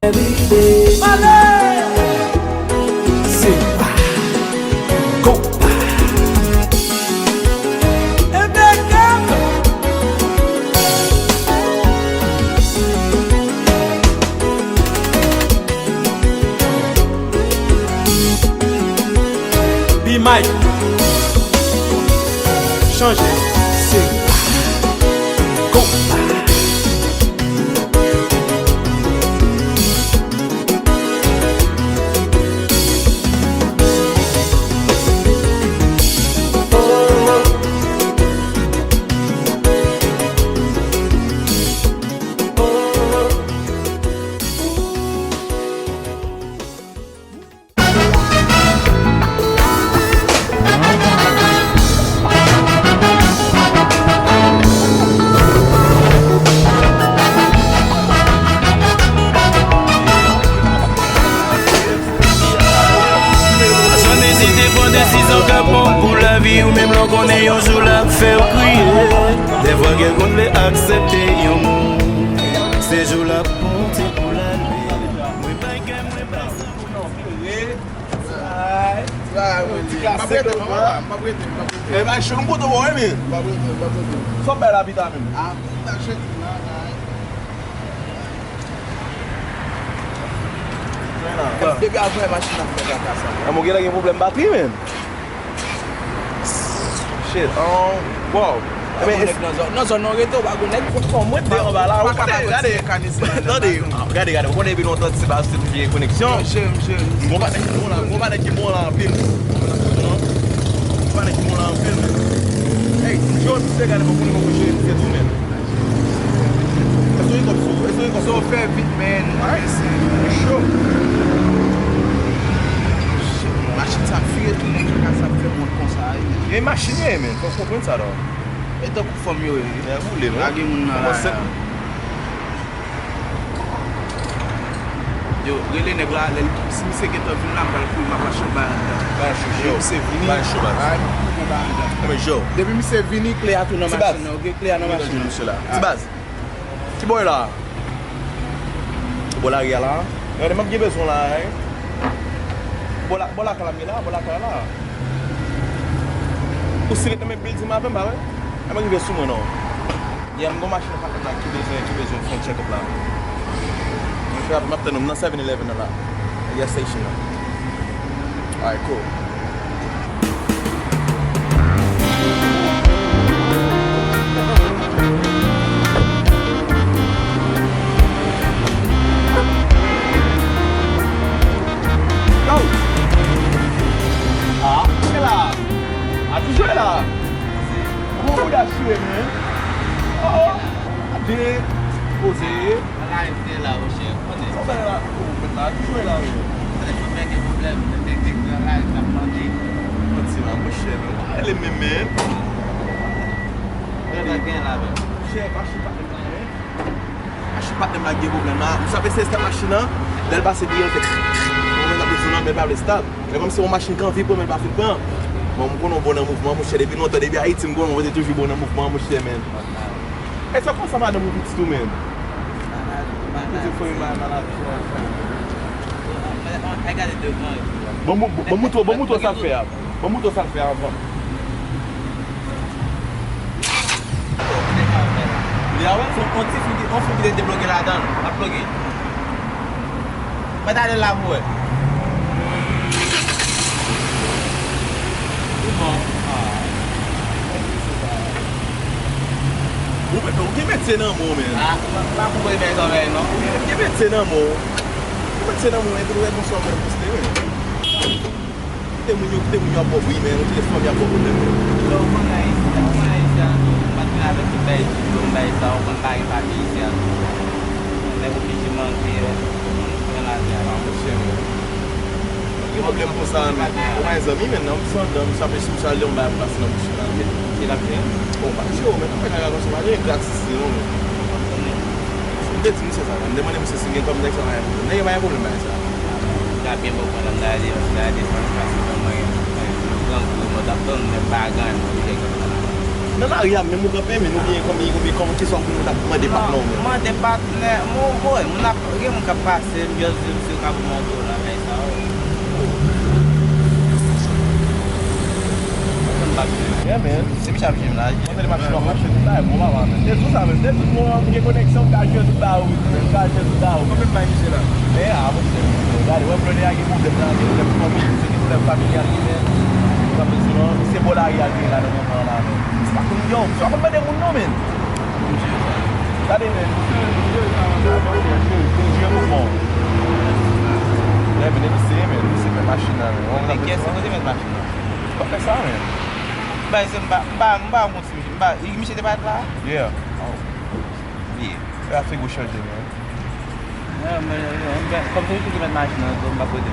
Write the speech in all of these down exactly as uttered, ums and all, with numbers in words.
Everyday. Male! Se pa konpa. Enpekab. Be Mike. Chanje. Se pa konpa. San ezite, pran desizyon k ap bon pou lavi w, menm lè w konnen yon jou l ap fè w kriye. Dèfwa gen konn vle aksepte yon moun, se jou l ap konte pou l ale. Mwen bay kè mwen bay san. Ti bagay mwen di. M ap rete, non, papa, m ap rete, m ap rete. E bay cho, m kontan wè w, men. M ap rete, m ap rete. Sa w bay la pita menm? Ah, m ta jete la, la. Depi avan machin nan fè kaka sa. Ah, mwen genlè gen pwoblèm batri, men. Shit, um, wow. Ebyen, nèg nan zòn, nan zòn nan w rete, w pa gon nèg. Fò mwen te anba la, ou konnen, gade, tande, gade, gade, ou konnen depi lontan ti baz te toujou gen koneksyon. Monchè, monchè. M gon patnè ki bon la, m gon patnè ki bon la anpil. Gon patnè ki bon la anpil, men. Hey, m jwe misye, gade, mwen konnen mwen jwe misye tou, men. Èske w gen kòb sou, èske w gen kòb sou? Sa w fè vit, man. Alright. Mesye, cho. Shit, machin sa ap vire tounen kaka sa ap fè mòn konsa, wi. E machin ye, men, fò w konprann sa, dò. E tankou fanm yo ye. Lè boule, non. Lage moun nan la. Yo, rele nèg la, lè l, si misye gentan vin la, m pral kouri, m ap mache anba anndan. Ba l cho, yo. Depi misye vini, ba l cho, baz. Alright, m ap kouri anba anndan. Mwen, yo. Depi misye vini, kle a tou nan machin nan, oke? Kle a nan machin nan. Ti baz. Ki bò w ye la? Bò lari a la. Gade, m ap gen bezwen w la, wi. Bò la, bò lakay la m ye la, bò lakay la. Ou si ret nan menm bilding avè m, pa vre? An m rive sou mwen, non. Yeah, m gon machin nan pakèt la ki bezwen, ki bezwen fè yon check up la. Mwen fè, m ap tann ou, m nan seven eleven nan la. Gas station nan. Alright, cool. Yo! Ah, se la! A toujou la! Bon bouda chire, men. Oh, oh. Gade. Poze. Nan live te la, monchè, ou konnen. Sa w fè la? Oh, mèt la, toujou la, wi. Konnen, mwen gen pwoblèm, mwen te gen gran live, n ap mande. Manti la, monchè, men. Ou pa rele menm, men. Gran nan gen la, men. Monchè, pa chita, men. Machin patnè m la gen pwoblèm la. Misye ap eseye start machin nan. Lè l pase deyò, l fè. Mwen, m ap bezwen nan, men l pa vle start. Men kòm se yon machin k anvi pran, men l pa fin pran. Bon, m konnen w bon nan mouvman, monchè. Depi lontan, depi Ayiti, m konnen w te toujou bon nan mouvman, monchè, men. Èske w konn sa madanm ou pitit ou, men? Pitit ou, fò yon bagay maladi. Bon, bon, bon, moutre w, bon, moutre w sa l fè a. Bon, moutre w sa l fè avan. Li a wè, se yon ti fil, yon fil ki te debloke ladan l. L ap ploge. Mèt ale la pou wè. Li bon. Ah. Ou, ou gen metye nan men w, men. Ah, pa pou mwen fè travay, non. Ou gen metye nan men w. Ou gen metye nan men w, epi ou wè gon sòm mwen poste, men. Kite moun yo, kite moun yo ap ba w bri, men, ou kite fanmi ap ba w pwoblèm, men. Yo, ou konn Ayisyen, ou konn Ayisyen an tou, m ap vin avèk tout bagay sou do m, bagay sa, ou konn pa gen papye isi a tou. Nèg oblije manje, ou konn lavi a. Ah, monchè, men. Ki pwoblèm konsa, men? Ou pa gen zanmi, men, non, m san dan, m sape si m sal de yon bagay ap pase nan bouch la. Se l ap fè? Bon, m pa di w, men, tout bagay la konsa, pa gen gratis, non, men. M te di misye sa, m te mande misye si l gen kòb, nèg sa pa gen pwoblèm. Nèg yo pa gen pwoblèm bagay sa. Sa byen bon, pandan m ta ale, m ta desann pase nan mwen, m pran kou, mwen t ap tann, men m pa gen anyen pou nèg yo. Nan lari a menm ou kanpe, men nou byen konbyen, konbyen, kòman, kisa w konn ap mande patnè w menm? Mande patnè, mwen, mwen, moun ap, gen moun k ap pase, m jis di misye ka pou mwen do nan men sa, wi. Yeah, man. Se misye ap jwenn la. Mwen tande machin nan mache, tout bagay bon, papa, man. Te sou sa, man. Te tout mwen gen koneksyon, m ka jwe tout bagay, wi. M ka jwe tout bagay, wi. Konbyen bay misye la? Men, a, monchè. Gade, wè, blonde a gen pwoblèm nan, gen pwoblèm fanmi, misye gen pwoblèm familyal, li, men. Ou konprann, non, se bò lari a li ye la, nan moman la, men. Se pa konn, yo, se pa konn mande moun, non, men. Gade, men. Bon. Lè vini, misye, men, misye fè machin nan, men. Ou konprann, non? Kote met machin nan? Pa fè sa, men. Bay, se m pa, m pa, m pa konn si misye, m pa, misye te parèt la? Yeah. Oh. Bliye. Fè a figi w chanje, men. Non, men, non, men, kòm se ou ki met machin nan, m pa kote.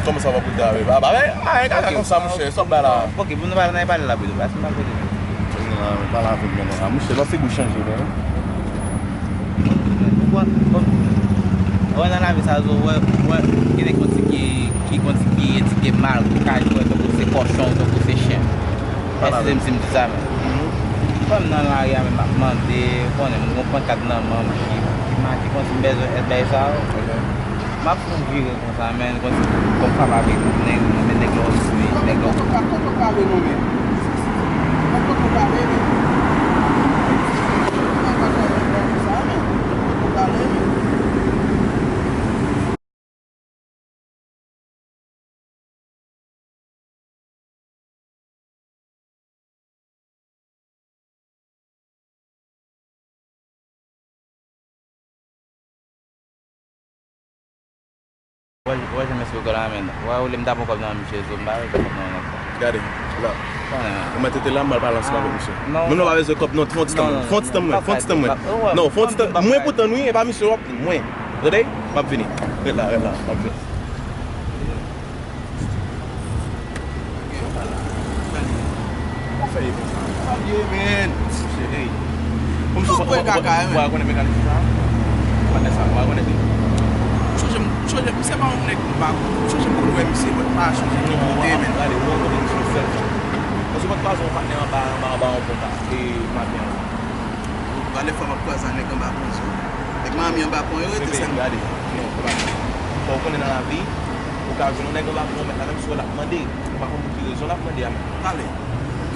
Kòman sa w pa kote a, wi? Ba, ba, men, a, e kaka konsa, monchè, sa w bay la. Ok, pou nou pa nan pale la, pito, paske m pa kote. Non, men, pale avè m, men, non. A, monchè, pa figi w chanje, men. Bon, bon, wè nan lavi sa, zo, wè, wè, gen nèg konn di ki, ki konn di ki etike mal, ki ka jwe tankou se kòchon, tankou se chen. Eskize m si m di sa, men. Kòm nan lari a, men m ap mande, ou konnen, m gon pankad nan men m ki, ki make konsi m bezwen èd bagay sa yo. M ap fè yon vire konsa, men, konsi, kòm papa vin, nèg, men nèg yo, nèg yo. Kote w prale non, men? Kote w prale, men? Kote w prale, men? Wè, wè, jan mesye yo la, men. Wè, olye m ta pran kòb nan men misye, zo, m pa wè kòb nan men ankò. Gade, la. Ou mèt rete la, m al pale ansanm avèk misye. Non, non, pa bezwen kòb, non, fè yon ti tan mwen. Fè yon ti tan mwen, fè yon ti tan mwen. Non, fè yon ti tan. Mwen pou tann, wi, e pa misye w ap tann, mwen. Tande? M ap vini. Ret la, ret la, m ap vini. Ou fè e konsa. Sa byen, men. Cheri. Kòm si ou pa konnen mekanik sa. Patnè sa, ou pa konnen li. Chonje, chonje, misye pa yon nèg m pa, chonje m konn wè misye, mwen pa chonje ki kote, men. Gade, ou rankontre misye yon sèl fwa. Paske ou pa t kwaze yon patnè anba, anba, anba yon pon, e maten an. Gade fwa m ap kwaze a nèg anba pon, zo. Nèg manmi anba pon yo rete sèlman. Gade, non, se pa sa. Fò w konnen nan lavi, ou ka jwenn yon nèg anba pon, mèt la, menm si w wè l ap mande, ou pa konn pou ki rezon l ap mande a, men. Pale.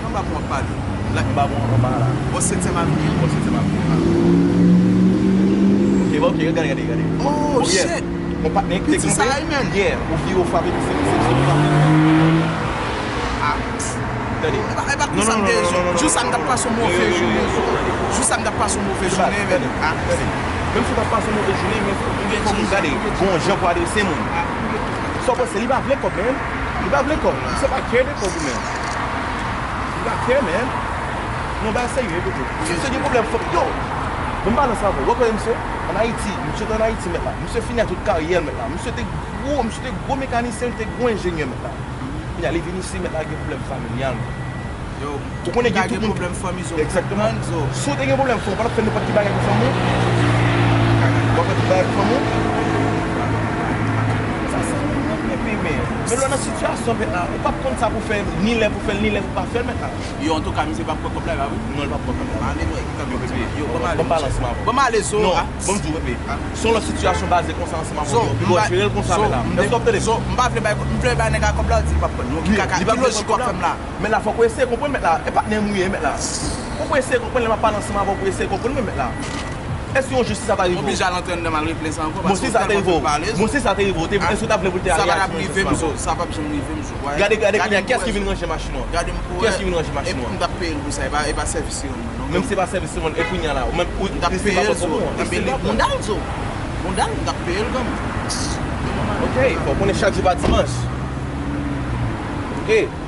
Anba pon ap pale. Anba pon, anba la. Bò setyèm avni. Bò setyèm avni. Ok, ok, gade, gade, gade. Oh, shit. Yon patnè ki te kanpe. Yeah, ou vire, ou frape, se, se, se frape. Ah. Tande. E pa, e pa konsa m te, jou sa m t ap pase yon move jounen. Jou sa m t ap pase yon move jounen, men. Ah. Menm si w t ap pase yon move jounen, men fòk ou gade, gon jan pou adrese moun. Sa w panse, li pa vle kòb, men. Li pa vle kòb. Misye pa care de kòb, men. Li pa care, men. Non, bagay serye, wi, wi. Misye gen pwoblèm, fòk, yo. Bon, m pale ansanm avè w. Ou konnen misye? Ann Ayiti. Misye te ann Ayiti, mèt la. Misye fini ak tout karyè l, mèt la. Misye te gwo, misye te gwo mekanisyen, li te gwo enjenyè, mèt la. Kounye a, li vin isi, mèt la gen pwoblèm familyal. Yo, ou konnen gen tout moun. Egzakteman. Si w te gen pwoblèm fanmi w, w pa t ap fè nenpòt ki bagay pou fanmi w. W ap fè tout bagay pou fanmi w. Sa se yon nèg, men, men, men. Men lè w nan sitiyasyon, mèt la, ou p ap konn sa pou fè, ni lè pou fè l, ni lè pou pa fè l, mèt la. Yo, antouka, misye p ap pran kòb la, e pa vre? Non, li p ap pran kòb la. Mande mwen ki kòb yo. Yo, ban m ale, mwen. Ban m pale ansanm avè w. Ban m ale, zo. Non, ban m di w, mèt la. Se yon lòt sitiyasyon baze konsa ansanm avè w. Yo, pi bon, jere l konsa, mèt la. Èske w ap tande? Zo, m pa vle bay, m vle bay nèg la kòb la, di li p ap pran. Non, ki kaka, ki lojik w ap fè m la? Mèt la, fòk ou eseye konprann, mèt la. E patnè m ou ye, mèt la. Fòk ou eseye konprann, lè m ap pale ansanm avè w, pou eseye konprann mwen, mèt la. Èske yon jou, si sa ta rive w? Oblije al antre anndan m al regle sa ankò, paske ou tèlman fè m pale, zo. Bon, si sa te rive w, èske w t ap vle pou l te reyaji menm jan? Sa pa t ap rive m, zo. Sa p ap janm rive m, zo. Gade, gade kounye a, kiyès ki vin ranje machin ou an? Gade m pou wè. Kiyès ki vin ranje machin ou an? E m t ap peye l pou sa, e pa, e pa sèvis li rann mwen, non. Menm si se pa sèvis li rann, e kounye a la, ou menm, ou, li se pa pòpòt ou an. Enben, li, moun dal, zo. Moun dal, m t ap peye l kanmenm. Ok, fò w konnen chak jou pa dimanch. Ok.